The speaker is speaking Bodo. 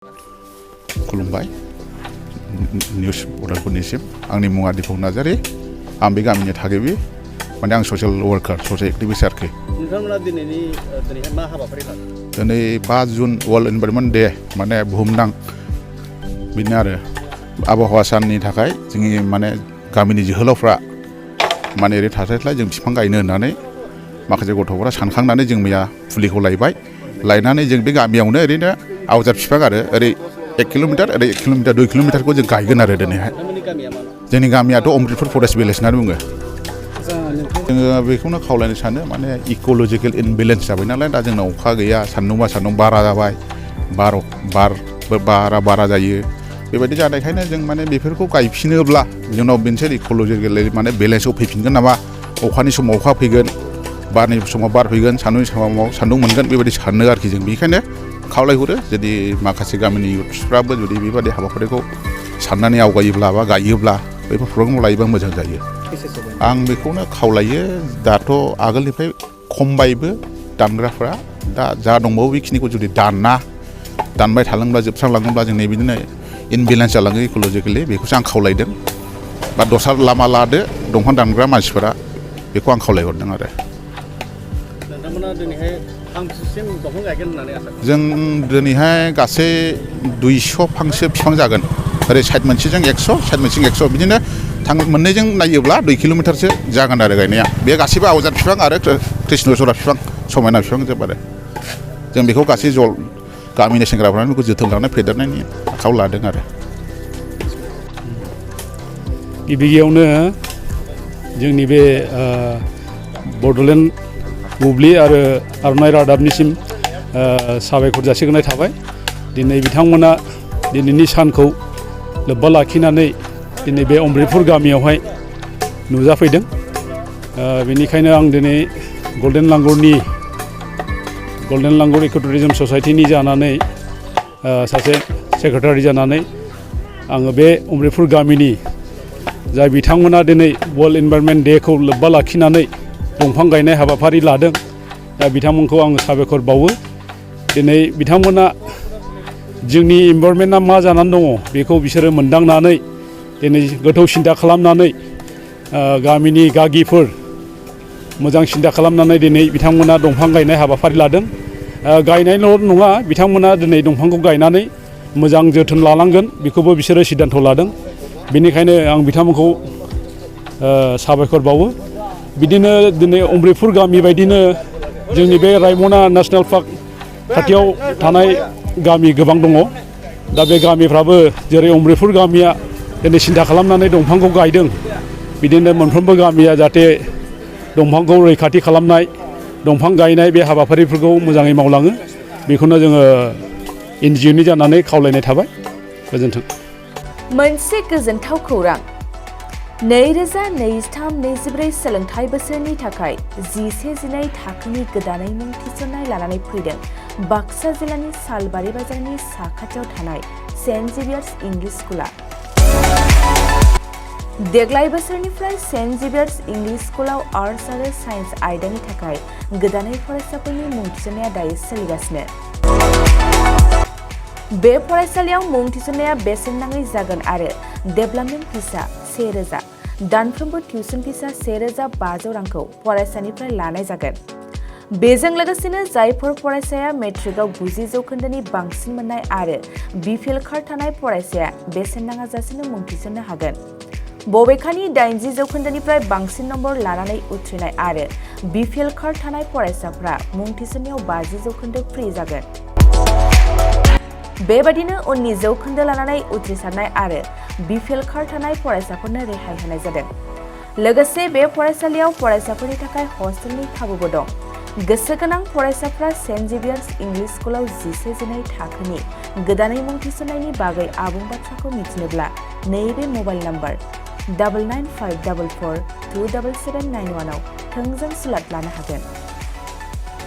खुलुमबाय निउस रिपर्टारफोरनिसिम आंनि मुङा दिपक नार्जारि आं बे गामिनि थागिबि माने आं ससियेल वार्कार ससियेल एक्टिभिस्ट आरोखि नोंथांमोना दिनैहाय मा हाबाफारि लादों दिनै 5 जुन वर्ल्ड एनभायरनमेन्ट डे माने बुहुमनां बिनो आरो आबहावा साननि थाखाय जोंनि माने गामिनि जोहोलावफ्रा माने ओरै थास्लायस्लाय जों बिफां गायनो होननानै माखासे गथ'फोरा सानखांनानै जों मैया फुलिखौ लायनानै जों बे गामियावनो ओरैनो आवजार बिफां आरो ओरै 1 किल'मिटार ओरै 1 किल'मिटार 2 किल'मिटारखौ जों गायगोन आरो दिनैहाय जोंनि गामियाथ' अमृतपुर फरेस्ट भिलेज होननानै बुङो जोङो बेखौनो खावलायनो सानो माने इक'लजिकेल इनबेलेन्स जाबाय नालाय दा जोंनाव अखा गैया सान्दुंबा सान्दुं बारा जाबाय बारा जायो बेबायदि जानायखायनो जों माने बेफोरखौ गायफिनोब्ला जोंनाव मोनसे इक'लजिकेल माने बेलेन्सआव फैफिनगोन नामा अखानि समाव अखा फैगोन बारनि समाव बार फैगोन सान्दुंनि समाव सान्दुं मोनगोन बेबायदि सानो आरोखि जों बेखायनो खावलायहरो जुदि माखासे गामिनि इउथ्सफ्राबो जुदि बेबायदि हाबाफारिखौ साननानै आवगायोब्ला बा गायोब्ला बेफोर प्रग्रामखौ लायोबा मोजां जायो आं बेखौनो खावलायो दाथ' आगोलनिफ्राय खमबायबो दानग्राफ्रा दा जा दंबावो बेखिनिखौ जुदि दानबाय थालांब्ला जोबस्रांलाङोब्ला जोंनि बिदिनो इनबेलेन्स जालाङो इक'लजिकेलि बेखौसो आं खावलायदों बा दस्रा लामा लादो दंफां दानग्रा मानसिफोरा बेखौ आं खावलायहरदों आरो नोंथांमोना दिनैहाय फांसेसिम दंफां गायगोन होननानै आसा जों दिनैहाय गासै 200 फांसे बिफां जागोन ओरै साइड मोनसेजों 100 साइड मोनसेजों 100 बिदिनो मोननैजों नायोब्ला 2 किल'मिटारसो जागोन आरो गायनाया बे गासैबो आवजार बिफां आरो कृष्णचूड़ा बिफां समायना बिफां जोब आरो जों बेखौ गासै गामिनि सेंग्राफ्रानो बेखौ जोथोन लानानै फेदेरनायनि आखायाव लादों आरो गिबियावनो जोंनि बे बड'लेण्ड बुब्लि आरो आर'नाइ रादाबनिसिम साबायखर जासिगोरनाय थाबाय दिनै बिथांमोना दिनैनि सानखौ लोब्बा लाखिनानै दिनै बे अमृतपुर गामियावहाय नुजाफैदों बेनिखायनो आं दिनै गल्डेन लांगुर इक' टुरिजम ससाइटिनि जानानै सासे सेक्रेटारि जानानै आङो बे अमृतपुर गामिनि जाय बिथांमोना दिनै वर्ल्ड एनभायरनमेन्ट डेखौ लोब्बा लाखिनानै दंफां गायनाय हाबाफारि लादों दा बिथांमोनखौ आङो साबायखर बावो दिनै बिथांमोना जोंनि एनभायरनमेन्टआ मा जानानै दङ बेखौ बिसोरो मोनदांनानै दिनै गोथौ सिन्था खालामनानै गामिनि गागिफोर मोजां सिन्था खालामनानै दिनै बिथांमोना दंफां गायनाय हाबाफारि लादों गायनायल' नङा बिथांमोना दिनै दंफांखौ गायनानै मोजां जोथोन लानांगोन बेखौबो बिसोरो सिद्धान्त लादों बेनिखायनो आं बिथांमोनखौ साबायखर बावो बिदिनो दिनै अमृतपुर गामि बायदिनो जोंनि बे रायमना नेसनेल पार्क खाथियाव थानाय गामि गोबां दङ दा बे गामिफ्राबो जेरै अमृतपुर गामिया दिनै सिन्था खालामनानै दंफांखौ गायदों बिदिनो मोनफ्रोमबो गामिया जाहाथे दंफांखौ रैखाथि खालामनाय दंफां गायनाय बे हाबाफारिफोरखौ मोजाङै मावलाङो बेखौनो जोङो NGOनि जानानै खावलायनाय थाबाय गोजोन्थों मोनसे गोजोनथाव खौरां 2023-24 सोलोंथाइ बोसोरनि थाखाय 11-12 थाखोनि गोदानै मुं थिसननाय लानानै फैदों बाक्सा जिल्लानि सालबारि बाजारनि साखाथियाव थानाय सेन्ट जेभियार्स इंलिश स्कुला देग्लाय बोसोरनिफ्राय सेन्ट जेभियार्स इंलिश स्कुलाव आर्ट्स आरो साइन्स आयदानि थाखाय गोदानै फरायसाफोरनि मुं थिसननाया दायो सोलिगासिनो बे फरायसालियाव मुं थिसननाया बेसेन नाङै जागोन आरो डेभेलपमेन्ट फिसा 1000 दानफ्रोमबो टिउसन फिसा 1500 रांखौ फरायसानिफ्राय लानाय जागोन बेजों लोगोसेनो जायफोर फरायसाया मेट्रिकआव 90 जौखोन्दोनि बांसिन मोननाय आरो बिपिएल कार्ड थानाय फरायसाया बेसेन नाङाजासेनो मुं थिसननो हागोन बबेखानि 80 जौखोन्दोनिफ्राय बांसिन नम्बर लानानै उथ्रिनाय आरो बिपिएल कार्ड थानाय फरायसाफ्रा मुं थिसननायाव 50 जौखोन्दो फ्रि जागोन बेबादिनो उननि जौखोन्दो लानानै उथ्रिसारनाय आरो बिपिएल कार्ड थानाय फरायसाफोरनो रेहाय होनाय जादों लोगोसे बे फरायसालियाव फरायसाफोरनि थाखाय हस्टेलनि खाबुबो दं गोसो गोनां फरायसाफ्रा सेन्ट जेभियार्स इंलिश स्कुलाव 11-12 थाखोनि गोदानै मुं थिसननायनि बागै आबुं बाथ्राखौ मिथिनोब्ला नैबे मबाइल नम्बर 9954427791 आव थोंजों सुलाद लानो हागोन